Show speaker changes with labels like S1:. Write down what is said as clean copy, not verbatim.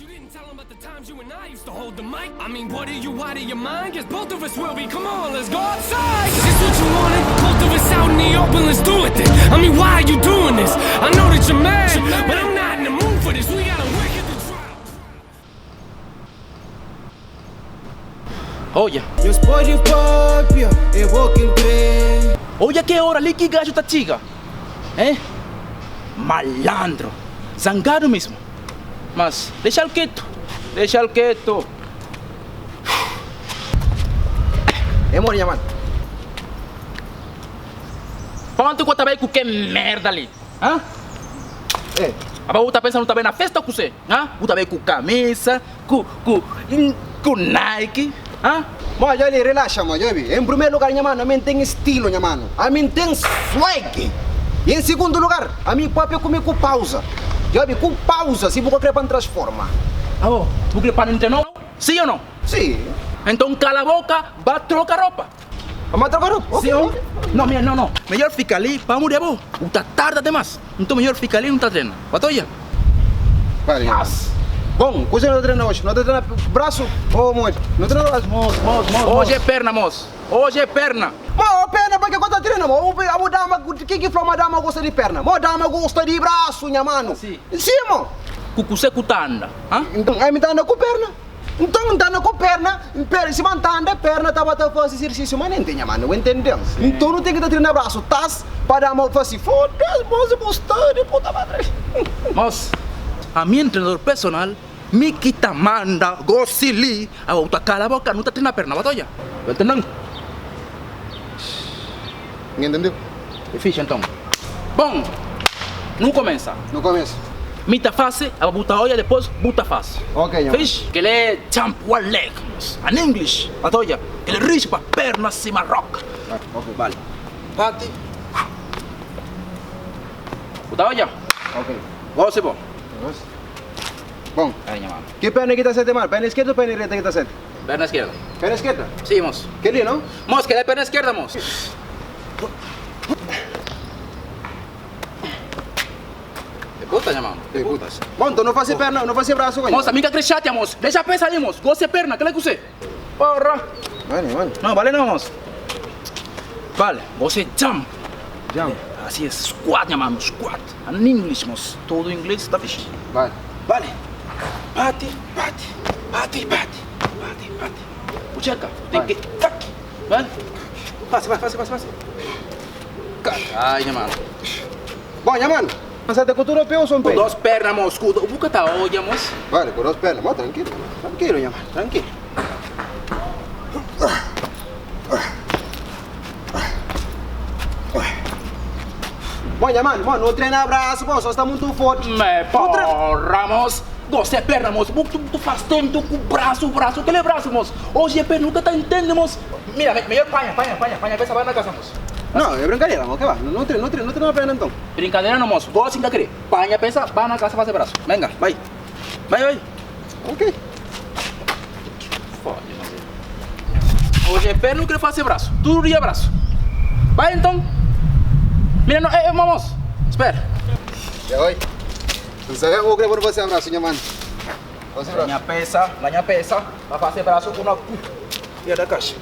S1: You didn't tell 'em about the times you and I used to hold the mic. I mean, what are you out of your mind? Guess both of us will be. Come on, let's go outside. Is this what you wanted? Both of us out in the open, let's do it then. I mean, why are you doing this? I know that you're mad, but I'm not in the mood for this. We gotta work at the drought.
S2: Odja.
S3: Nhos pode papia, é bo ki N kre.
S2: Odja ke ora li ki gaju ta txiga, hein? Malandro, zangadu mesmu. Mas, dexa-l ketu, dexa-l ketu.
S3: É modi nha mano.
S2: Pontu ku ta bai ku ke merda li, hein?
S3: É.
S2: Aba bu ta pensa nu ta bai na festa ku se, hein? Bu ta bai ku kamisa, Ku ku ku Nike ah.
S3: Mo djobe relaxa mo djobe em primeiro lugar nha mano ami n ten estilo nha mano ami n ten swag e em segundo lugar ami papia ku mi ku pausa djobe ku pausa si bu ka kre pa n transforma.
S2: Abo bu kre pa n entrenou si o no?
S3: Si.
S2: Enton kala boka ba troka ropa.
S3: Ba troka ropa ok.
S2: Si o no mira no no melhor fika li pa muda bo bu ta tarda demas nton melhor fika li nu ta trena ba ta oia.
S3: Vale nha mano. Bom kuze nu ta trena oji? Nu ta trena brasu o modi? Nu trena brasu.
S2: Mos mos mos oji é perna mos oji é perna.
S3: Mo o perna pa ke ku ta trena mo abo dama ken ki fla ma dama gosta di perna mo dama gosta di brasu nha mano
S2: Si.
S3: Si mo.
S2: Ku kuse ku ta anda ha?
S3: Nton ami ta anda ku perna. Nton, N ta anda ku perna, per, sima N ta anda, perna taba ta fase izersisiu, ma nen tinha manda, bu entende? Nton, nu ten ki ta trena brasu, tas, pa da mo fase, foda-s, mos, bu sta di puta madre.
S2: Mos, ami é trenador personal, mi ki ta manda gosi li, abo bu ta kala boka, nu ta trena perna, ba ta odja, bu entende?
S3: N entendeu.
S2: E fixe nton. Bon, nu kumesa.
S3: Nu kumesa.
S2: Mi ta fase, aba bu ta odja depos bu ta fase.
S3: Ok, nha mano.
S2: Fixe? Kel é jump one leg, mos. An English, ba ta odja. Kel é rixi pa perna sima rock.
S3: Ok.
S2: Bale. Bati. Bu ta odja?
S3: Ok.
S2: Gosi bo.
S3: Gosi. Bon.
S2: Ai, nha mano.
S3: Ki perna ki ta sete mal? Perna eskerda o perna direita ki ta sete?
S2: Perna eskerda.
S3: Perna eskerda?
S2: Si, mos.
S3: Kel-li, no?
S2: Mos, kel é perna eskerda, mos. De puta, nha mano.
S3: De puta. Bom, então não fazer perna, não fazer braço,
S2: Moça, mi ka kre chatea, moço. Deixa pensa ali, moço. Gosta perna, kela ku se. Porra.
S3: Vale, vale.
S2: Não, vale não, moço. Vale, você jump.
S3: Jump.
S2: Assim é, squat, nha mano, squat. In English, moço. Todo inglês tá fixe.
S3: Vale.
S2: Vale. Bate, bate, bate, bate, bate, bate. Puxeca, tem que. Tac. Vale. Passa, passa, passa, passa. Ai, nha mano.
S3: Bom, nha mano. Você tem cultura pé ou só um pé?
S2: Com duas pernas, moço. Com o boca tá olha, moço.
S3: Vale, com duas pernas. Bom, tranquilo. Tranquilo, nha mano. Tranquilo. Bom, nha mano, bom, não treina braço, bom, só está muito forte.
S2: Me porra, moço. Gosto é perna, moço. Tu, tu faz tanto com o braço, o braço. Aquele braço, moço. Hoje é perna, nunca tá entendendo, moço. Mira, melhor panha, panha, panha, panha, pensa vai na casa, moço.
S3: Não, é brincadeira, moço, que vai. Não treina, não treina, não treina a perna então.
S2: Brincadeira não, moço. Gosto ainda querer. Panha, pensa, vai na casa fazer braço. Venga, vai. Vai, vai.
S3: Ok.
S2: Fode, moço. Hoje é perna, não quero fazer braço. Tudo dia braço. Vai então. Mira, não, eh, eh, moço. Espera.
S3: Já oi. Não sabe como eu quero fazer braço, minha mano. Fazer braço.
S2: Ganha pesa, ganha pesa. Vai fazer braço com uma. E da caixa.